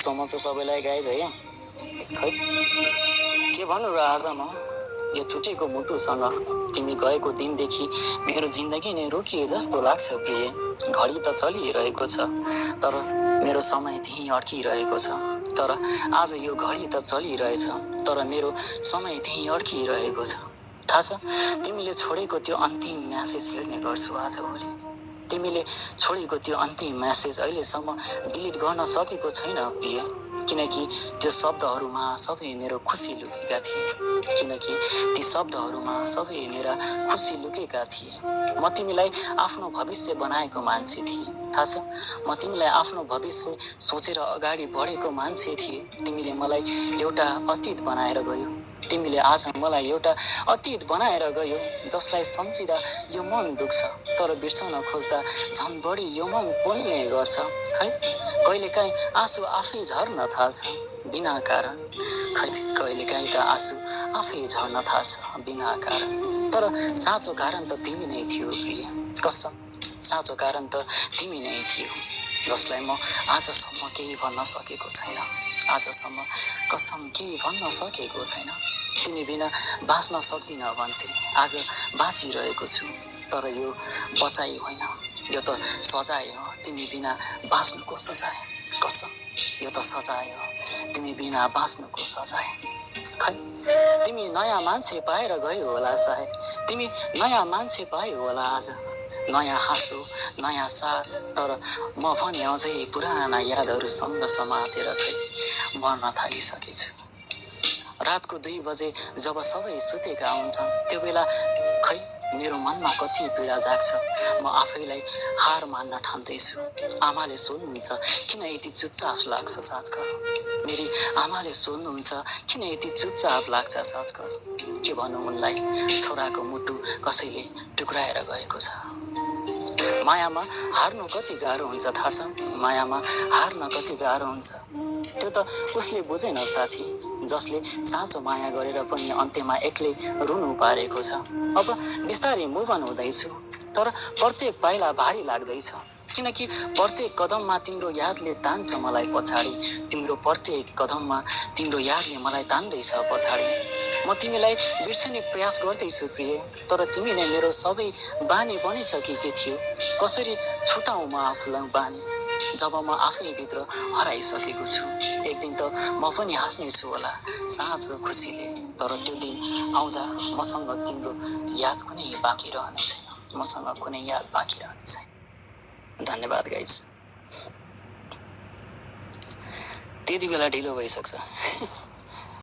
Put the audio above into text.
समझ सबैलाई गाइज है खै के भन्नु र आज म यो टुटेको मुटुसँग तिमी गएको दिनदेखि मेरो जिन्दगी नै रोकिए जस्तो लाग्छ प्रिय। घडी त चलिरहेको छ तर मेरो समय त्यहीँ अड्किरहेको छ। तर आज यो घडी त चलिरहेछ तर मेरो समय त्यहीँ अड्किरहेको छ। थाहा छ तिमीले छोडेको त्यो अन्तिम म्यासेज हेर्ने गर्छु आजभोलि। तिमीले छोडेको त्यो अन्तिम म्यासेज अहिलेसम्म डिलिट गर्न सकेको छैन प्रिय, किनकि त्यो शब्दहरूमा सबै मेरो खुसी लुकेका थिए। किनकि ती शब्दहरूमा सबै मेरा खुसी लुकेका थिए। म तिमीलाई आफ्नो भविष्य बनाएको मान्छे थिएँ। थाहा छ म तिमीलाई आफ्नो भविष्य सोचेर अगाडि बढेको मान्छे थिएँ। तिमीले मलाई एउटा अतीत बनाएर गयो। तिमीले आज मलाई एउटा अतीत बनाएर गयो जसलाई सम्झिँदा यो मन दुख्छ तर बिर्सन खोज्दा झन् बढी यो मन पोल्ने गर्छ। खै कहिलेकाहीँ आँसु आफै झर्न थाल्छ बिना कारण। खै कहिलेकाहीँ त आँसु आफै झर्न थाल्छ बिना कारण। तर साँचो कारण त तिमी नै थियो प्रिय, कसम साँचो कारण त तिमी नै थियो जसलाई म आजसम्म केही भन्न सकेको छैन। आजसम्म कसम केही भन्न सकेको छैन। तिमी बिना बाँच्न सक्दिनँ भन्थे, आज बाँचिरहेको छु तर यो बचाइ होइन यो त सजाय हो। तिमी बिना बाँच्नुको सजाय, कसम यो त सजाय हो। तिमी बिना बाँच्नुको सजाय। खै तिमी नयाँ मान्छे पाएर गयो होला सायद, तिमी नयाँ मान्छे पायो होला आज। नयाँ हाँसो नयाँ साथ तर म भने अझै पुराना यादहरूसँग समातेर खै मर्न थालिसकेछु। रातको 2 बजे जब सबै सुतेका हुन्छन् त्यो बेला खै मेरो मनमा कति पीडा जाग्छ। म आफैलाई हार मान्न ठान्दैछु। आमाले सोध्नुहुन्छ किन यति चुपचाप लाग्छ साँझको। मेरी आमाले सोध्नुहुन्छ किन यति चुपचाप लाग्छ साँझको। के भनौँ उनलाई छोराको मुटु कसैले टुक्राएर गएको छ। मायामा हार्नु कति गाह्रो हुन्छ थाहा छ, मायामा हार्न कति गाह्रो हुन्छ त्यो त उसले बुझेन साथी, जसले साँचो माया गरेर पनि अन्त्यमा एक्लै रुनु पारेको छ। अब बिस्तारै मुभ अन हुँदैछु तर प्रत्येक पाइला भारी लाग्दैछ किनकि प्रत्येक कदममा तिम्रो यादले तान्छ मलाई पछाडि। तिम्रो प्रत्येक कदममा तिम्रो यादले मलाई तान्दैछ पछाडि। म तिमीलाई बिर्सने प्रयास गर्दैछु प्रिय तर तिमी नै मेरो सबै बानी बनिसकेकी थियो। कसरी छुटाउँ म आफूलाई बानी जब म आफै भित्र हराइसकेको छु। एक दिन त म पनि हाँस्नेछु होला साँचो खुसीले तर त्यो दिन आउँदा मसँग तिम्रो याद कुनै बाँकी रहने छैन। मसँग कुनै याद बाँकी रहने छैन। धन्यवाद गाइज। त्यति बेला ढिलो भइसक्छ।